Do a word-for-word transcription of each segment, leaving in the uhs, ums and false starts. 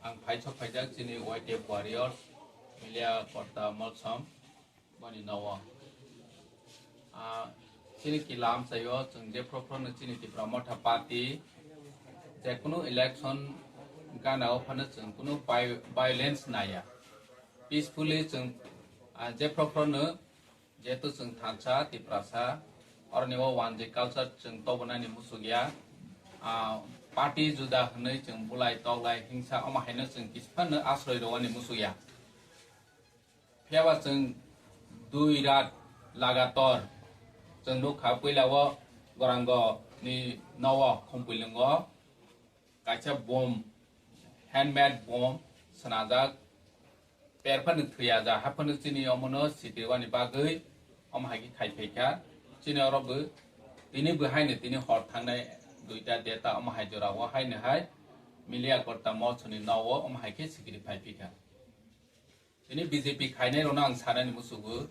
Ang phaisok phaijak chini Y T F warriors, Milia Korta Molsom, boni nowo. Ah, chini kila amchaio chwng jephru phruno chini Tipra Motha Party jekunu election gana o phano chwng kunu vi-, violence naya. Peacefully chwng, ah, jephru phruno Jehetu chwng thansa, Tiprasa, oroni o wanjwi culture chwng tobonani muchukya. Ah, party juda hwnwi chwng bulai toklai hingsa omo haino chwng kisa phano asroi rwani muchukya. Phiyaba chwng dui rat lagator chwng nukha, puila o Gorango ni nowo Khumpuilwngo kaisa bomb, handmade bomb swnajak. Per phano thwiya ja, haphano chini omono sikirwani bagwi omo hai khe khai phaikha. Chini oro bo tini bo haino tini hor thangnai duita deta omo hai jora o haino hai Milia Korta Molsomni nowo omo hai khe sikiri phai phikha. Tini B J P khainai rokno ang sanani musugo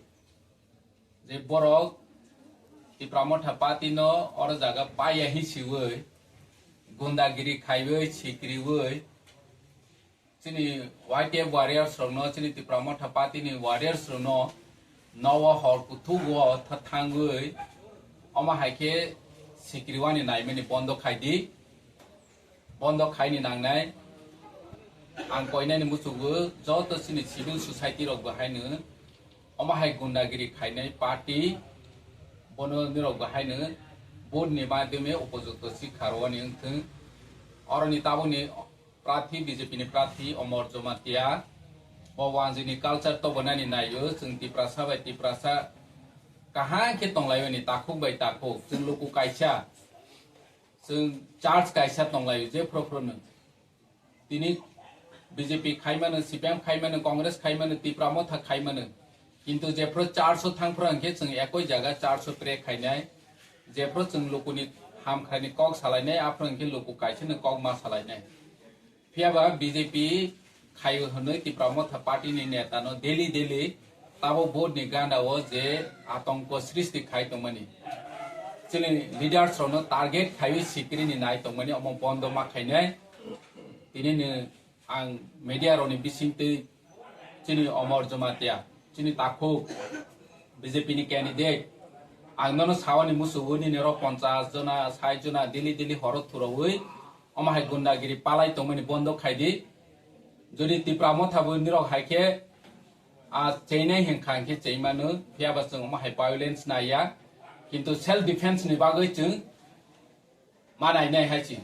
je borok Tipra Motha Party no oro jaga paiya hi siwi gundagiri khaiwi sikiriwi chini Y T F warriors rokno, chini Tipra Motha Party ni warriors rokno nowo hor kuthugo tha-, thangwi omo hai khe sikiriwani naimani bondo khai di, bondo khaini nangnai. Ang koinani muchugo joto chini civil society rok bo haino omo hai gundagiri khainai party bono nirok bo haino vote ni madhyome upojukto sikha rwani wngthwng. Oroni tabukni Prathi, B J P ni prathi Omor Jomatia, bo wanjwini culture tobonani naio, chwng Tiprasa bai Tiprasa kaham khe tonglaiyoni, takhuk bai takhuk, chwng luku kaisa, chwng church kaisa tonglaio, jephru phruno. Tini B J P khaimano, C P M khaimano, Congress khaimano, Tipra Motha khaimano, kintu jephru church o thangphru hwnkhe chwng ekoi jaga church o pray khainai, jephru chwng lukuni hamkhaini kok salainai, aphru hwnkhe luku kaisano kok ma salainai. Phiyaba B J P khaio hwnwi Tipra Motha Party ni neta no daily daily tabo vote ni ganda o je atongko srishti khai tongmani, chini leaders rok no target khaiwi sikiri ni nai tongmani, omo bondo ma khainai. Tini ni ang media rok ni bisingtwi chini Omor Jomatia, chini takhuk B J P ni candidate, ang nono sawani musugo nini rok ponchas jona, sait jona daily daily horo thurawi omo hai gundagiri palai tongmani bondo khai di. Jodi Tipra Motha bo nirok hai khe, a, cheinai hinkha hinkhe cheimano, phiyaba chwng omo hai violence naiya, kintu self defense ni bagwi chwng ma nainai hai se.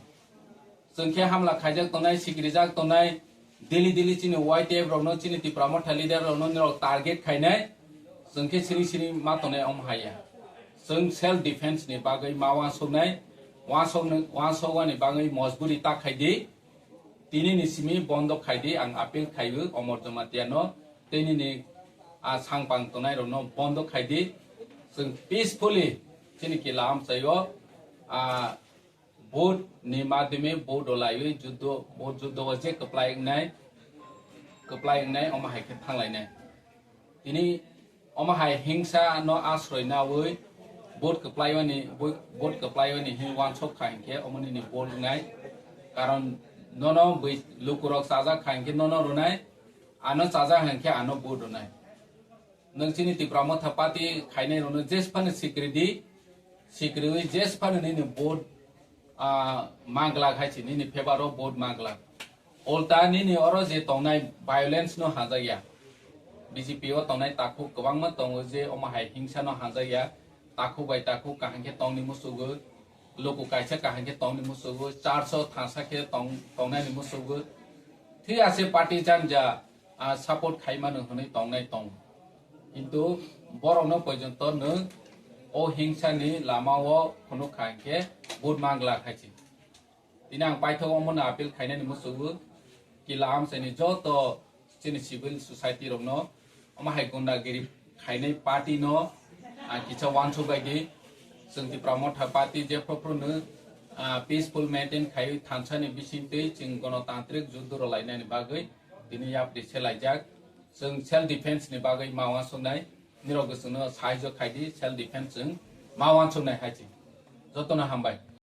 Chwng khe hamla khaijak tongnai, sikrijak tongnai, daily daily chini Y T F rokno, chini Tipra Motha leader rokno nirok target khainai, chwng khe siri siri ma tongnai omo haiya. Chwng self defense ni bagwi ma uansuknai, uansukni, uansukmani bagwi mojburi ta khai di. Tini ni simi bondo khai di, ang appeal khaiwi Omor Jomatia no, tei nini, a, sangpang tongnai rokno bondo khai di. Chwng peacefully chini kila amchaio, a, vote ni madhyome vote o laiwi juddo, vote juddo o je kwplai wngnai, kwplai wngnai omo hai khe thanglainai. Tini omo hai hingsa no asroi nawi vote kwplaiwani, vote kwplaiwani hin uansuk kha hinkhe omo nini vote wngnai. Karon nono bwi lukurok chajak kha hinkhe nono rwnai, ano chajak hinkhe ano vote rwnai. Nwng chini Tipra Motha Party khainai rokno jesphano sikri di, sikriwi jesphano nini vote, ah, manglak hai se, nini favour o vote manglak. Ulta nini oro je tongnai violence no hanjakya. B J P o tongnai takhuk kwbangma tongo je omo hai hingsa no hanjakya. Takhuk bai takhuk kaham khe tongni musugo, luku kaisa kaham khe tongni musugo, church o thansa khe tong, tongnani musugo. Thik ase party janja, ah, support khai mano hwnwi tongnai tong. Kintu borokno porjonto nwng o hingsani lama o phunuk kha hinkhe vote mangla khai se. Tini ang paithak omono appeal khainani musugo, kila amchaini joto chini civil society rokno, omo hai gundagiri khainai party no, ah, kisa uansuk bai di. Chwng Tipra Motha Party jephru phruno, ah, peaceful maintain khaiwi thansa ni bisingtwi chwng gonotantrik juddo rwlainani bagwi tini yapri se laijak. Chwng self defense ni bagwi ma uansuknai, nirok bo chwngno sahajyo khai di, self defense chwng ma uansuknai hai se. Jotono hambai.